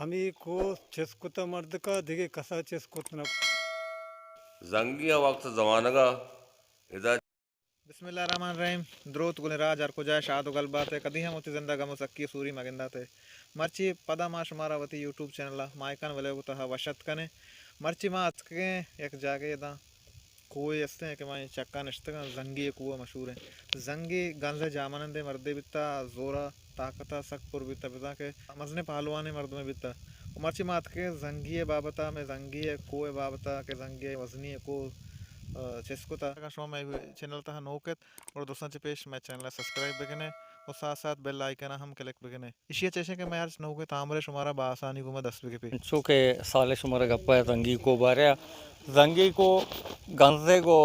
ہمے کوہ چست کتہ مردکا، دگہ کسا چست کت نہ کتہ۔ زنگی ءِ وقت زمانگا ادا۔ بسم اللہ الرحمن الرحیم۔ دروت گلیں راج، ہر کجا شاد و گل بات ئے، کدی ہم وتی زندا غم و سکی و سوری مگندات ئے۔ مرچی پدا ما شمارا وتی یوٹیوب چینل ءَ مائیکان ولاگ ءِ تہا وش اتک کنیں۔ مرچی ما اتکگیں یک جاگہے داں کوہے استیں کہ ما اے چکا نشتگاں، زنگی ءِ کوہ مشہور ایں۔ زنگی گنز ءِ جاہمنندیں مردے بیتا، زورا طاقتا سک پر بیتا، بزاں کہ مزنیں پہلوانیں مردمے بیتا۔ و مرچی ما اتکیں زنگی ءِ بابتا، مئے زنگی ءِ کوہ ءِ بابتا کہ زنگی ءِ وزنی ءِ کوہ، آ، چست کتا۔ اگاں شما مئے چینل تہا نوک ات، گڑا درستاں چہ پیش مئے چینل ءَ سبسکرائب بکن ئے و ساتھ ساتھ بیل آئیکن ءَ ہم کلک بکن ئے۔ ایشی ءَ چہ ایشیں کہ مئے ہر نوکیں تامرے شمارا بہ آسانی گوں دست بہ کپی۔ انچو کہ سال ءَ شمارا گپ ءَ زنگی کوہ بارے ءَ، زنگی کوہ گنزگ و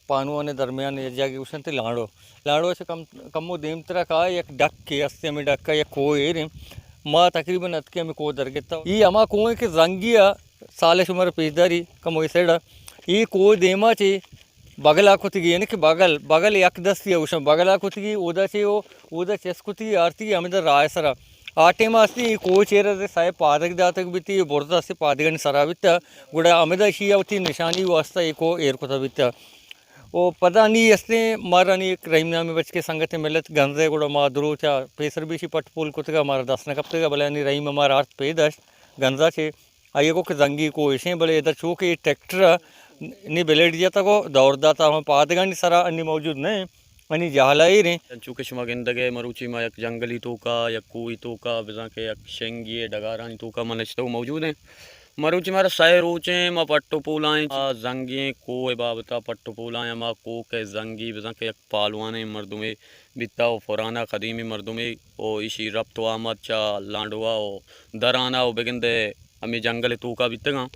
پانوان ءِ درمیان یک جاگہے گوشنت لانڈو۔ لانڈو ءَ چہ کم، کمو دیمترا کا یک ڈکے است، ہمے ڈک ءَ یک کوہ ایر ایں۔ ما تقریباً اتکیں ہمے کوہ در گپتا۔ اے ہما کوہ ایں کہ زنگی ءَ سال ءَ شمارا پیش داری کمو اے سائیڈ ءَ۔ اے کوہ دیما چہ بگلا کتگی، یعنی کہ بگل، بگل یک دستی ءَ گوشاں، بگلا کتگی، اودا چہ او، اودا چست کتگی، آرتگی ہمدا راہ ءِ سرا۔ آ ٹائم ءَ استی اے کوہ چیرا سئے پادگ داتگ بیتی، اے برز استی پادگانی سرا بیتا، گڑا ہمدا ایشی ءَ وتی نشانی واسطہ اے کوہ ایر کتا بیتا۔ او پدا نی استیں مارا نی یک رحیم نامیں بچکے سنگتے ملت گنزے، گڑا ما دروچا پیسر بیشی پٹ پول کتگا، مارا دست نہ کپتگا، بلے نی رحیم مارا آرت پیداشت گنزا چہ۔ آئی ءَ گو کہ زنگی کوہ ایشیں، بلے ادا چو کہ ٹریکٹر ءَ نی بلیڈ جتگ و دور داتا، ہما پادگانی سرا انی موجود نہ انت، انی جہلا ایر انت۔ انچو کہ شما گندگ ئے، مروچی ما یک جنگلی توکا، یک کوہی توکا، بزاں کہ یک شنگی ڈگارانی توکا ما نشتگ و موجود ایں۔ مروچی مارا سئے روچ ایں، ما پٹ و پولا ایں، آ زنگیں کوہ ءِ بابتا پٹ و پولا ایں، ہما کوہ کہ زنگی بزاں کہ یک پالوانیں مردمے بیتا و پرانا قدیمی مردمے و ایشی ربط و آمد چہ لانڈوا و درانا و بگندے ہمے جنگل ءِ توکا بیتگاں۔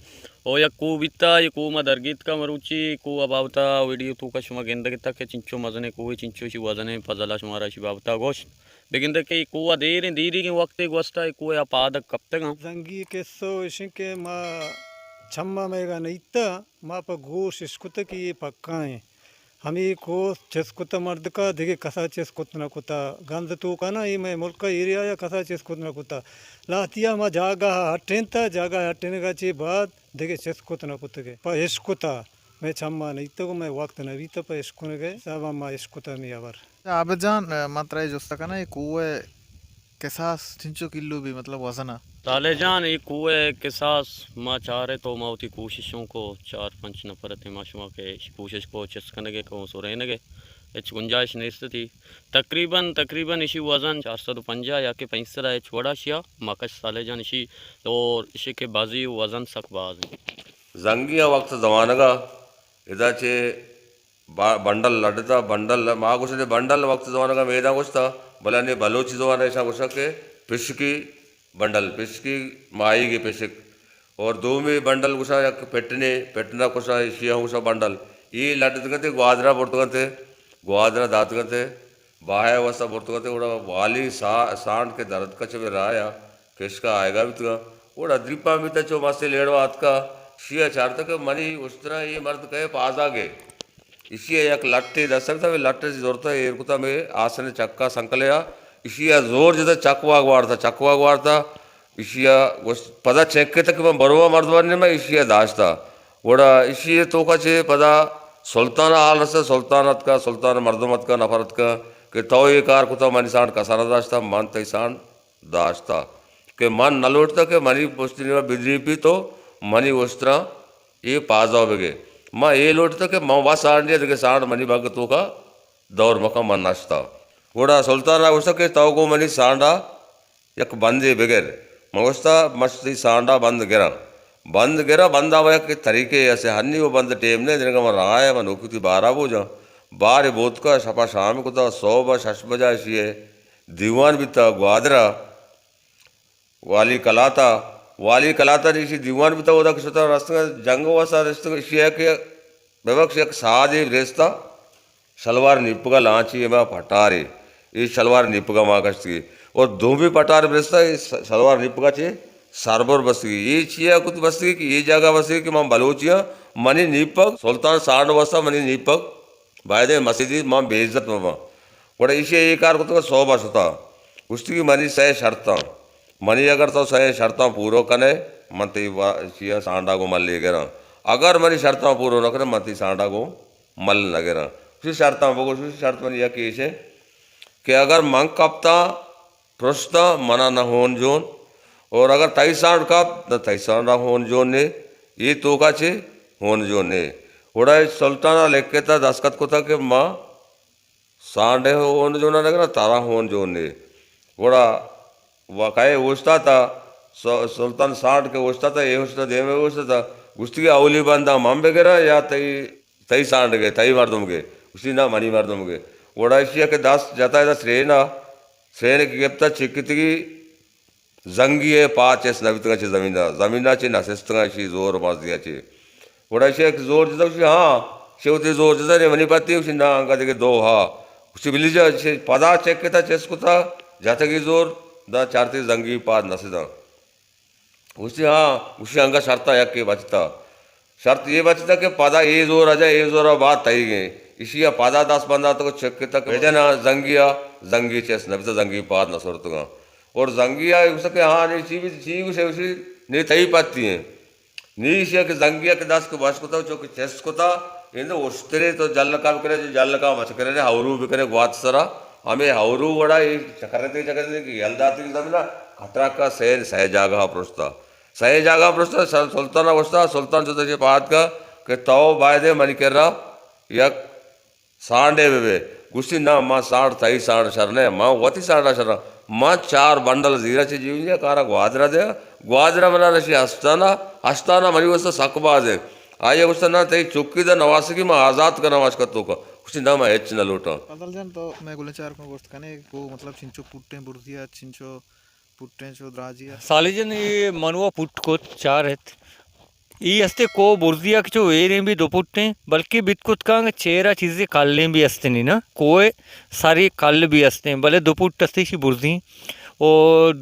او یک کوہ بیتا، اے کوہ ما درگیتکا مروچی، کوہ ءِ بابتا ویڈیو توکا شما گندگ اتگ کہ چنچو مزنیں کوہے، چنچو اشی وزنیں، پزلا شمارا اشی بابتا گوشت۔ بگندے کہ اے کوہ دیریں، دیریگیں وقتے گوستا اے کوہ ءَ پادگ کپتگاں۔ زنگی قصہ ایشیں کہ ما چما مئیگا نئیتا، ما پہ گوش اشکتہ کہ اے پکا ایں۔ ہمے کوہ چست کتہ مردکا، دگہ کسا چست کت نہ کتہ۔ گند توکا نا، اے مئے ملک ءِ ایریا ءَ کسا چست کت نہ کتہ۔ لہتیا ما جاگہ ءَ ہٹینتہ، جاگہ ءَ ہٹینگا چہ بعد دگہ چست کت نہ کتگ ئے۔ پہ اشکتہ، مئے چما نئیتگ و مئے وقت نہ بیتہ پہ اشکنگ ءِ، سبب ما اشکتہ ہمے ہبر۔ عابد جان، من ترا اے جست کناں، اے کوہ ءِ کساس چنچو کلو بی، مطلب وزن ءَ؟ صالح جان، اے کوہ ءِ کساس ما چارت و ما وتی کوششوں کو، چار پنچ نفر اتیں ما شما کہ ایشی کوشش کو چست کنگ ءِ، کو سرینگ ءِ، ہچ گنجائش نیست تھی۔ تقریباً، تقریباً ایشی وزن چار سد و پنجاہ یا کہ پنچ سد ءَ ہچ وڑا شیا مکش صالح جان ایشی، اور ایشی کہ بازی وزن سک باز ہیں۔ زنگی ءِ وقت زمانگا ادا چہ با-، بنڈل لڈتا، بنڈل، ما گوشتے بنڈل وقت زمانگا میدا گوشتا، بلے نی بلوچی زبان ایشاں گوشا کہ پشکی بنڈل، پشکی ماہیگی پشک۔ اور دومی بنڈل گوشا یک پٹنے، پٹنا گوشا، ایشی ہم گوشا بنڈل۔ اے لڈتگنتے گوادرا برتگنتے، گوادرا داتگنتے، باہے واسطہ برتگنتے، گڑا والی سا-، سانڈ کہ درتکا چہ رایا، کشکا آئیگا بیتگا، گڑا دریپا بیتا چو مستے لیڑوا آتکا، شیا چارتا کہ منی اشترا اے مرد کئے پازا گئے۔ ایشی ءَ یک لٹے دست ءَ بیتا، ہمے لٹ ءَ چہ زرتا ایر کتا، ہمے آسن ءِ چکا سنکلیا، ایشی ءَ زور جتا، چک واگ وارتا، چک واگ وارتا، ایشی ءَ گوشت، پدا چیک کتا کہ من برواں مردمانی نیما، ایشی ءَ داشتا۔ گڑا ایشی ءِ توکا چہ پدا سلطان ءَ حال رستا، سلطان اتکا، سلطان ءِ مردم اتکا، نفر اتکا کہ تو اے کار کتا، منی سانڈ کسا نہ داشتا، من تئی سانڈ داشتہ کہ من نہ لوٹتہ کہ منی پشتی نیما بدریپی تو منی اشتراں اے پازو بگے۔ من اے لوٹتہ کہ من وت سانڈے دگہ سانڈ منی بگ توکا دور مکن، من نشتہ۔ گڑا سلطان ءَ گوشتہ کہ تو گوں منی سانڈا یک بندے بگر۔ من گوشتہ، من تئی سانڈا بند گراں۔ بند گراں، بندا و یک طریقے اسے، ہنی و بند ٹیم نے، دنگا من رہا ہے، من نوکی تئی بارا بوجاں۔ بارے بوتکا، شپا شام کتا، صوبا شش بجا اشی ہے دیوان بیتا گوادرا، والی کلاتا، والی کلاتا نی ایشی دیوان بیتا، اودا کہ شتا رستگا جنگ واسطہ رستگا، ایشی ہے کہ ببخش یک سادے رستا، شلوار نیپگا لانچی ہما پٹارے، اے شلوار نیپگا ما کشتگی، اور دومی پٹار برستا، اے س-، شلوار نیپگا چے سربر بستگی۔ اے چیا کت بستگی کہ اے جاگہ بستگی کہ من بلوچیاں، منی نیپگ سلطان سانڈ واسطہ منی نیپگ بایدیں مسیدی من بے عزت مباں۔ گڑا ایشی ءَ اے کار کتگ ءُ سہب ءَ شتگ۔ گوشتگی منی سئے شرطاں۔ منی اگر تو سئے شرطاں پورو کنے، من تئی وا-، چیا سانڈا گوں ملے گراں۔ اگر منی شرطاں پورو نہ کنے، من تئی سانڈا گوں مل نہ گراں۔ اسی شرطاں بگوش، اسی شرط منی یک ایش ہے کہ اگر من کپتاں پرشتاں، منا نہ ہون جون، اور اگر تئی سانڈ کپت، نہ تئی سانڈا ہون جون نے، یہ توکا چے ہون جون نے۔ گڑا سلطان لکھتا، دستخط کتا کہ ما سانڈے ہون جونا نہ گراں، ترا ہون جون نے۔ گڑا وقائے اوشتاتا، س-، سلطان سانڈ کہ اوشتاتا، اے اوشتا، دیمے اوشتاتا، گوشتی کہ اولی بندہ من بگراں یا تئی، تئی سانڈ گے، تئی مردم گے؟ گوشتی نہ، منی مردم گے۔ گڑا اشیا کہ دست جتا، ادا سرینا، سرینے کہ گپتا چکتگی، زنگی ء پاد چست نہ بیتگاں چہ زمین ء، زمین ء چہ نہ سستگاں، اشی زور مزدی ء چہ۔ گڑا اشی یک زور جتا، گوشی ہاں، اشی وتی زور جتا نے منی پتی، گوشی نا، انگا دگہ دو ہا۔ گوشی بلی جا، اشی پدا چک کتا، چست کتا، جتگی زور، دا چارتی زنگی پاد نہ سداں۔ گوشی ہاں، گوشی انگا شرطا یکے بچتا۔ شرط یہ بچتا کہ پدا اے زور اجا، اے زور بعد تئیگیں۔ اشی ء پدا دست بندات کو چک تک بجنا زنگی ء، زنگی چست نہ بیتا، زنگی پاد نہ سرتگاں۔ اور زنگی ء گوشتا کہ ہاں، نی چی بھی، چی گوشے، گوشی نی تئی پتی ہیں۔ نی اشی ء کہ زنگی ء کہ دست کو بش کتا، چو کہ چست کتا، اند اشترے تو جلکا بکنے، جلکا مچ کرنے، ہورو بکنے گوات سرا، ہمیں ہورو وڑا یہ چکرتے چکرتے کہ یلداتی زمین کٹرا کا سین سہ جاگہ پرشتا۔ سئے جاگہ پرشتہ، سل-، سلطان ء گوشتہ، سلطان چو تشے پاد کا کہ تو بایدے منی کرا یک سانڈے بہ بے۔ گوشتی، نہ، ما سانڈ تئی سانڈ شر نہ، ما وتی سانڈ شر۔ ما چار بنڈل زیرا چہ جیونجیا کارا گوادرا دیا۔ گوادرا منا رشی ہستانا، ہستانا منی واسطہ سک بازے۔ آئی گوشتہ، نہ، تئی چکی دا نواسکی ما آزاد کناں واشکا توکا۔ گوشتی، نہ، ما ہچ نہ لوٹاں۔ فضل جان، تو میں گلیں چار کو گوشت کنے کو مطلب چنچو پٹیں برزیا، چنچو پٹیں چو دراجی ء۔ سالے جان، اے منوا پٹ کت چار ات۔ ای استے کو برزی ء کہ چو ایریں بھی دو پٹیں، بلکہ بیت کت کانگ چیرا چیزے کلیں بھی استنی نا۔ کوئے ساری کل بھی استیں، بلے دو پٹ استے شی برزی۔ او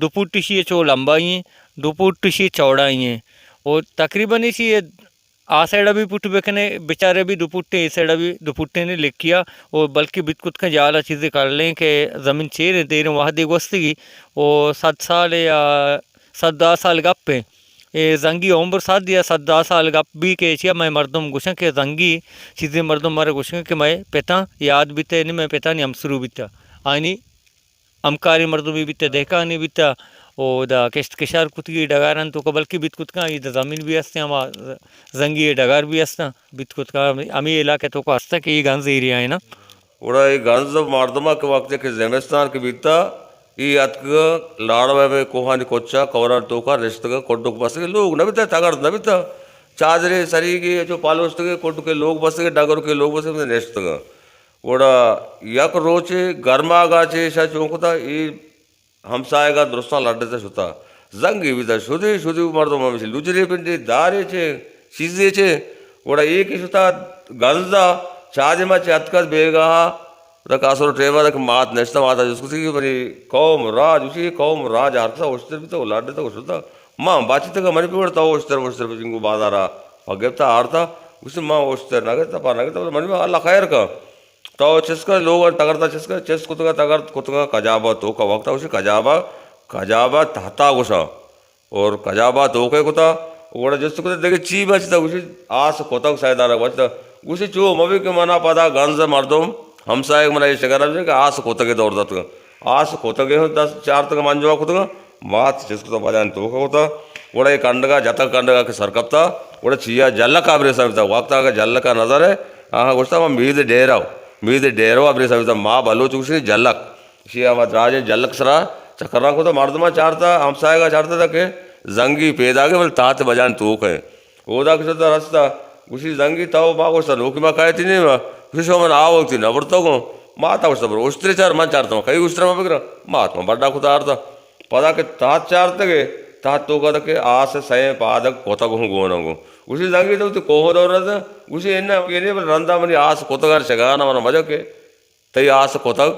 دو پٹ شی چو لمبائی ہیں، دو پٹ شی چوڑائی ہیں۔ او تقریباً شی آ سائیڈ ء بھی پٹ بکنے، بچارے بھی دو پٹیں، اے سائیڈ ء بھی دو پٹیں نے لکھیا، او بلکہ بیت کت کن جالا چیزے کر لیں کہ زمین چیر انت، ایریں وہدے گوستگی، او صد سال یا صد دہ سال گپ ہیں۔ اے زنگی عمر صد یا صد دہ سال گپ بھی کہ چیا مئے مردم گوشن کہ زنگی چیزے مردم مارے گوشن کہ مئے پتاں یاد بیتے، نی مئے پتانی ہمسرو بیتا۔ آئینی ہمکاریں مردمے بیتہ، دہکانے بیتہ، او دا کشت کشار کتگی ڈگاران توکا بلکہ بیت کت کن، ای دا زمین بھی استیں، ہما زنگی ڈگار بھی استاں، بیت کت کن، ہمے علاقہ توکا استاں کہ ای گنز ایریا ہے نا۔ گڑا ای گنز مردما کہ وقت کہ زمستان کہ بیتہ، ای اتکگاں لاڑوے میں کوہانی کچا کوران توکا نشتگاں، کڈک بستگی لوگ نہ بیتہ، تگرد نہ بیتہ، چادرے سریگی چو پالوشتگی، کڈکے لوگ بستگی، ڈگرکے لوگ بستگی، نشتگاں۔ گڑا یک روچے گرماگا چہ ایشاں چون کتا، اے ہمسایگا درستاں لڈتا شتا۔ زنگی بیتا شدی، شدی مردم ہمیشی لجرے پنڈی، دارے چے، چیزے چے۔ گڑا اے کہ شتا گنزا، چادے ما چہ اتکت بیگاہا، گڑا کاسر ٹیما تک مات نشتا، ماتا جست کتی کہ منی قوم راج، اسی قوم راج ہرکسا اشتر بیتا، او لڈتا، او شتا۔ ما بچتگا منی پہ وڑ تو اشتر، اشتر پہ جنگو بازارا پا گپتا آرتا، گوشتی ما اشتر نہ گپتا، پا نہ گپتا، بلے منی ما اللہ خیر کا۔ تو چست کن لوگ ء تگرتا چست کن، چست کتگا تگرت کتگا کجابا توکا وقتا گوشی کجابا، کجابا تحتا گوشاں۔ اور کجابا توکے کتا، گڑا جست کتا دگہ چی بچتا، گوشی آس کتگ سیدارک بچتا۔ گوشی چو مبی کہ منا پدا گنز مردم ہمسایگ منا یہ شکر کہ آس کتگے دور دتگا۔ آس کتگے ہوں دست چارتگا منجوا کتگا۔ مات چست کتا بجان توکا کتا، گڑا اے کنڈگا جتگ، کنڈگا کہ سر کپتا، گڑا چیا جلکا بریسا بیتا۔ وقتا کہ جلکا نظر ہے، آہاں گوشتا ما مید ڈیرو، مید ڈیرو بریسا بیتا۔ ما بلوچ گوشی جلک، شی ہما دراجیں جلک سرا چکراں کتا، مردما چارتا، ہمسایگا چارتا تا کہ زنگی پیداگے بل تات بجان توک ہے۔ اودا کہ شتا رستا، گوشی زنگی تو ما گوشتا نوکی ما کایتی نیما، گوشی شو من آ وقتی نبرتگوں، ماتا گوشتا برو اشترے چار، من چارتا ما کئی اشترے ما بگرا، مات ما بڈا کتا آرتا۔ پدا کہ تحت چارتگے، تحت توکا تکے آس سئیں پادگ کتگ ہوں گوناں گوں۔ گوشی زنگی تو وتی کوہ دور نہ، گوشی اناں کہ نے بل رندا منی آس کتگان شگانا منا مجا کہ تئی آس کتگ،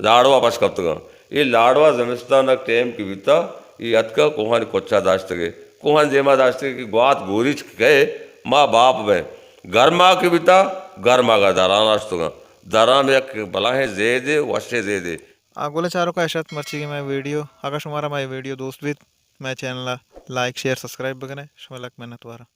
لاڑوا پش کپتگاں۔ اے لاڑوا زمستان ٹیم کہ بیتا، اے اتکا کوہانی کچا داشتگے۔ کوہانی دیما داشتگے کہ گوات گوریچ کئے ما باپ بئیں۔ گرما کہ بیتا، گرماگا دران اشتگاں۔ دران یک بلاہیں زیدے، وشیں زیدے۔ آ، گلیں چاروکاں، اش ات مرچیگیں مئے ویڈیو۔ اگاں شمارا مئے ویڈیو دوست بیت، مئے چینل ءَ لائک، شیئر، سبسکرائب بکنے۔ شمئے لک منت وار آں۔